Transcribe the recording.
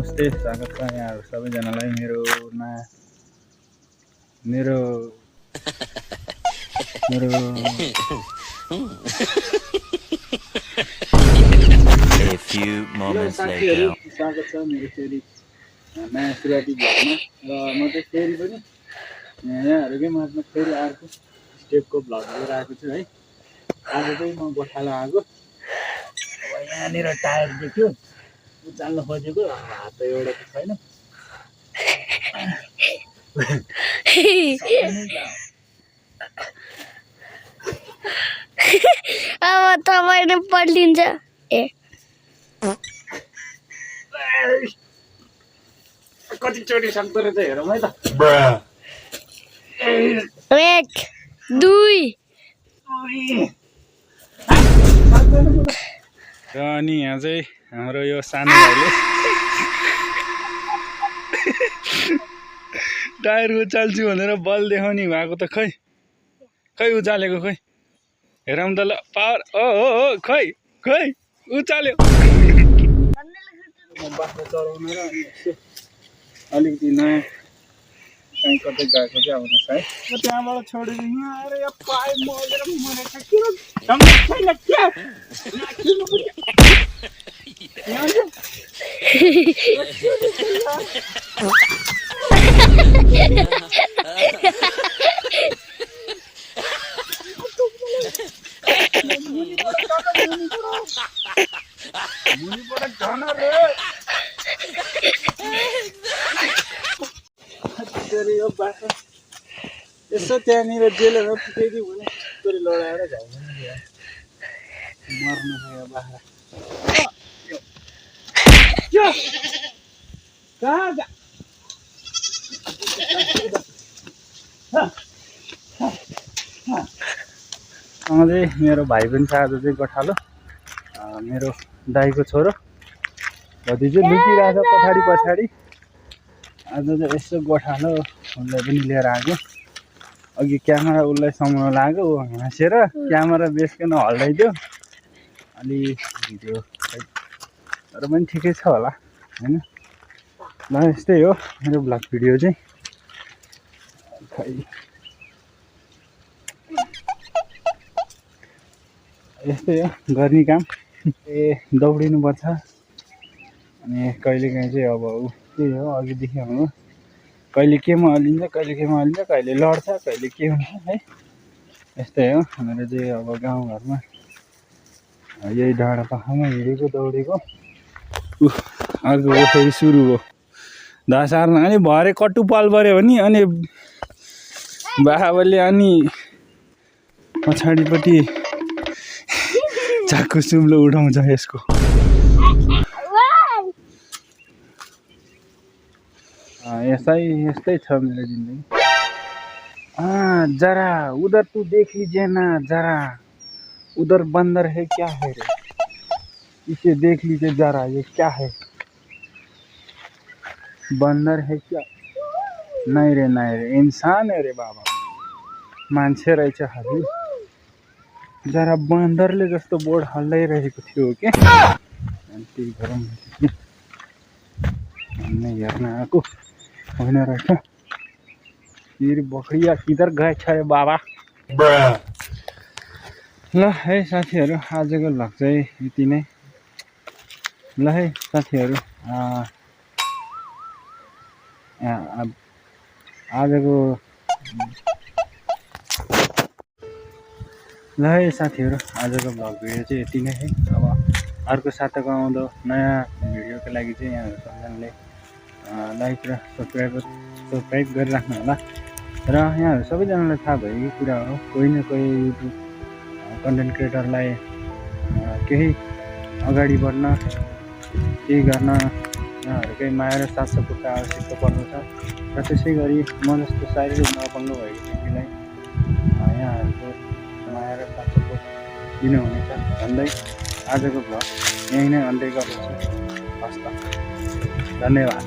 नमस्ते, स्वागत छ यहाँहरु सबैजनालाई मेरो A few moments later. स्वागत छ मेरो फेरि नयाँ सुरुवाती भ्लगमा र म चाहिँ फेरि पनि यहाँहरुकै माझमा फेरि अर्को स्टेपको भ्लग लिएर आएको छु है। आज चाहिँ म गोठालो आएको। अब यहाँनिर टायर देख्यो उचाल्न खोजेको हात एउटा त छैन। अब तपाईले पल्टिन्छ ए कति चोटी सक्दो रहेछ हेरौँ है त। 1 2 र अनि यहाँ चाहिँ हाम्रो यो सानो भाइले टायर उचाल्छु भनेर बल देखाउने भएको त खै उचालेको खै हेरौँ त ल पावर ओ खै उचाल्यो। बाख्रा चराउन र अनि यसो अलिकति नयाँ कहीँ कतै गएको चाहिँ आउनु सायद म त्यहाँबाट छोडेर यहाँ आएर यहाँ पाए मरेर मरेछ किन छैन क्या मुनिबाट झन रे यो बाख्रा यसो त्यहाँनिर जेलमा पुगेदियो भने छोरी लडाएर झ्याउनु मर्नु छ यो बाख्रा। कहाँ चाहिँ मेरो भाइ पनि छ आज चाहिँ गोठालो मेरो दाइको छोरो भतिजो लुकिरहेको छ पछाडि पछाडि। आज चाहिँ यसो गोठालो उसलाई पनि लिएर आएको। अघि क्यामेरा उसलाई समाउन लाग्यो ऊ हाँसेर क्यामेरा बेच्कन हल्लाइदियो अलि भिडियो तर पनि ठिकै छ होला हैन। ल यस्तै हो मेरो भ्लग भिडियो चाहिँ खै यस्तै हो गर्ने काम दौडिनुपर्छ अनि कहिलेकाहीँ चाहिँ अब त्यही हो अघिदेखि हाम्रो कहिले केमा हल्लिन्छ कहिले लड्छ कहिले के हुन्छ है। यस्तै हो मेरो चाहिँ अब गाउँघरमा यही डाँडा पाखामा हिँडेको दौडेको अर्को फेरि सुरु हो घाँस हार्न। अनि भरे कट्टु पाल पऱ्यो भने अनि बाबाले अनि पछाडिपट्टि चाकु सुम्लो उठाउँछ यसको। यस्तै छ मेरो जिन्दगी। जरा उधर तू देख लीजिए ना जरा उधर बंदर है क्या है रे इसे देख लीजिए जरा ये क्या है बंदर है क्या नहीं रे इंसान है रे बाबा मान्छे रहेछ हजुर। जरा बन्दरले जस्तो बोर्ड हल्लाइरहेको थियो के त्यही गरौँ हेर्न आएको होइन रहेछ। फिर बकरिया किधर गए छ बाबा। ल है साथीहरू आजको भ्लग चाहिँ यति नै। ल है साथीहरू आजको भ्लग भिडियो चाहिँ यति नै है। अब अर्को साताको आउँदो नयाँ भिडियोको लागि चाहिँ यहाँहरू सबैजनाले लाइक र सब्सक्राइब गरिराख्नु होला। र यहाँहरू सबैजनालाई थाहा भएको कुरा हो कोही न कोही युट्युब कन्टेन्ट क्रिएटरलाई केही अगाडि बढ्न केही गर्न यहाँहरूकै माया र साथ सपोर्टको आवश्यकता पर्दछ र त्यसै गरी म जस्तो शारीरिक नपाउनु भएको व्यक्तिलाई यहाँहरूको माया र साथ सपोर्ट दिनुहुनेछ भन्दै आजको भ्लग यहीँ नै अन्त्य गर्दछु। हस्त धन्यवाद।